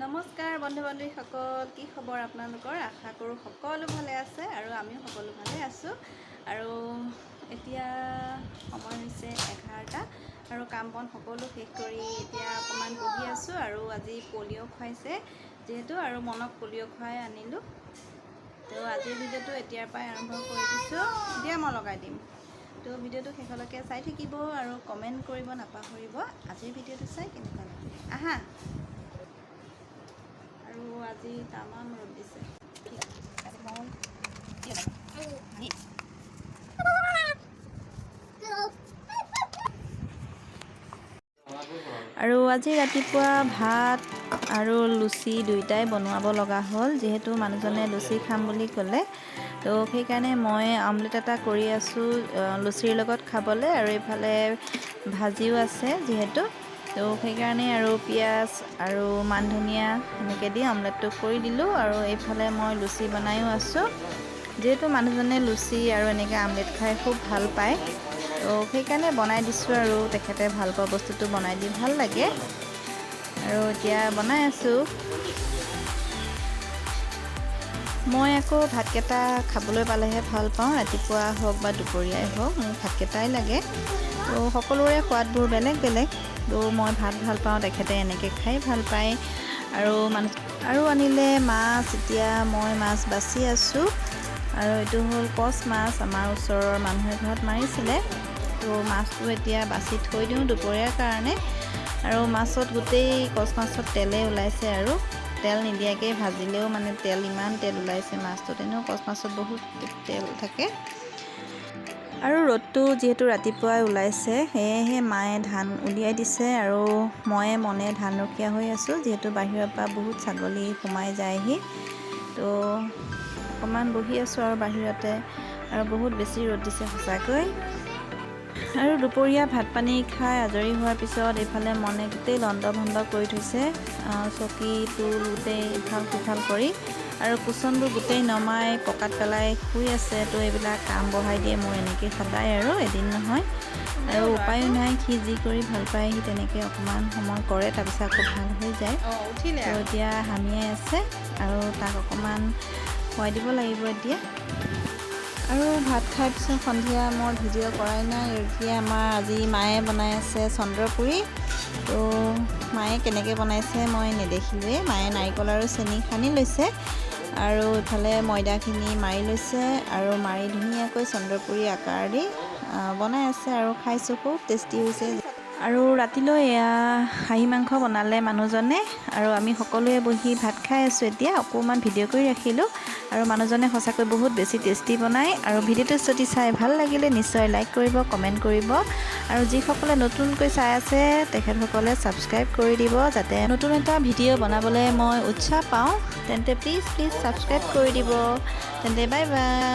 নমস্কাৰ বন্ধু বান্ধৱীসকল, কি খবৰ আপোনালোকৰ? আশা কৰোঁ সকলো ভালে আছে আৰু আমিও সকলো ভালে আছোঁ। আৰু এতিয়া সময় হৈছে 11টা আৰু কাম বন সকলো শেষ কৰি এতিয়া অকণমান বহি আছোঁ। আৰু আজি পলিঅ' খুৱাইছে যিহেতু আৰু মনক পলিঅ' খুৱাই আনিলোঁ। তো আজিৰ ভিডিঅ'টো এতিয়াৰ পৰাই আৰম্ভ কৰি দিছোঁ। এতিয়া মই লগাই দিম। তো ভিডিঅ'টো শেষলৈকে চাই থাকিব আৰু কমেণ্ট কৰিব নাপাহৰিব, আজিৰ ভিডিঅ'টো চাই কেনেকুৱা লাগিলে। আহা। আৰু আজি তামাম ৰ'দ দিছে। আৰু আজি ৰাতিপুৱা ভাত আৰু লুচি দুয়োটাই বনোৱাব লগা হ'ল, যিহেতু মানুহজনে লুচি খাম বুলি ক'লে। তো সেইকাৰণে মই অমলেট এটা কৰি আছোঁ লুচিৰ লগত খাবলৈ আৰু এইফালে ভাজিও আছে যিহেতু। তো সেইকাৰণে আৰু পিঁয়াজ আৰু মান ধনিয়া সেনেকৈ দি অমলেটটো কৰি দিলোঁ। আৰু এইফালে মই লুচি বনায়ো আছোঁ, যিহেতু মানুহজনে লুচি আৰু এনেকৈ আমলেট খাই খুব ভাল পায়। তো সেইকাৰণে বনাই দিছোঁ আৰু তেখেতে ভাল পোৱা বস্তুটো বনাই দি ভাল লাগে। আৰু এতিয়া বনাই আছোঁ। মই আকৌ ভাতকেইটা খাবলৈ পালেহে ভাল পাওঁ, ৰাতিপুৱা হওক বা দুপৰীয়াই হওক, মোক ভাতকেইটাই লাগে। তো সকলোৰে সোৱাদবোৰ বেলেগ বেলেগ। তো মই ভাত ভাল পাওঁ, তেখেতে এনেকৈ খাই ভাল পায়। আৰু মানুহ আৰু আনিলে মাছ। এতিয়া মই মাছ বাছি আছোঁ আৰু এইটো হ'ল কচ মাছ, আমাৰ ওচৰৰ মানুহে ঘৰত মাৰিছিলে। তো মাছটো এতিয়া বাছি থৈ দিওঁ দুপৰীয়াৰ কাৰণে। আৰু মাছত গোটেই কচ মাছত তেলেই ওলাইছে আৰু তেল নিদিয়াকৈ ভাজিলেও মানে তেল, ইমান তেল ওলাইছে মাছটোত। এনেও কচ মাছত বহুত তেল থাকে। আৰু ৰ'দটো যিহেতু ৰাতিপুৱাই ওলাইছে, সেয়েহে মায়ে ধান উলিয়াই দিছে আৰু ময়ে মনে ধান ৰখীয়া হৈ আছোঁ, যিহেতু বাহিৰৰ পৰা বহুত ছাগলী সোমাই যায়হি। তো অকণমান বহি আছোঁ আৰু বাহিৰতে। আৰু বহুত বেছি ৰ'দ দিছে সঁচাকৈ। আৰু দুপৰীয়া ভাত পানী খাই আজৰি হোৱাৰ পিছত এইফালে মনে গোটেই লণ্ড ভণ্ড কৰি থৈছে, চকী টুল গোটেই ইফাল সিফাল কৰি আৰু কুচনবোৰ গোটেই নমাই পকাত পেলাই শুই আছে। তো এইবিলাক কাম বঢ়াই দিয়ে মোৰ এনেকৈ সদায় আৰু এদিন নহয়। আৰু উপায়ো নাই, সি যি কৰি ভাল পায় সি তেনেকৈ অকণমান সময় কৰে, তাৰপিছত আকৌ ভাল হৈ যায়। তো এতিয়া হামিয়াই আছে আৰু তাক অকণমান খুৱাই দিব লাগিব এতিয়া। আৰু ভাত খাই পিছত সন্ধিয়া মই ভিডিঅ' কৰাই নাই। এতিয়া আমাৰ আজি মায়ে বনাই আছে চন্দ্ৰপুৰি। তো মায়ে কেনেকৈ বনাইছে মই নেদেখিলোৱেই। মায়ে নাৰিকল আৰু চেনি সানি লৈছে আৰু ইফালে ময়দাখিনি মাৰি লৈছে আৰু মাৰি ধুনীয়াকৈ চন্দ্ৰপুৰি আকাৰ দি বনাই আছে আৰু খাইছোঁ, খুব টেষ্টি হৈছে। আৰু ৰাতিলৈ এয়া খাহী মাংস বনালে মানুহজনে আৰু আমি সকলোৱে বহি ভাত খাই আছোঁ। এতিয়া অকণমান ভিডিঅ' কৰি ৰাখিলোঁ। আৰু মানুহজনে সঁচাকৈ বহুত বেছি টেষ্টি বনায়। আৰু ভিডিঅ'টো যদি চাই ভাল লাগিলে নিশ্চয় লাইক কৰিব, কমেণ্ট কৰিব আৰু যিসকলে নতুনকৈ চাই আছে তেখেতসকলে ছাবস্ক্ৰাইব কৰি দিব, যাতে নতুন এটা ভিডিঅ' বনাবলৈ মই উৎসাহ পাওঁ। তেন্তে প্লিজ প্লিজ ছাবস্ক্ৰাইব কৰি দিব। তেন্তে বাই বাই।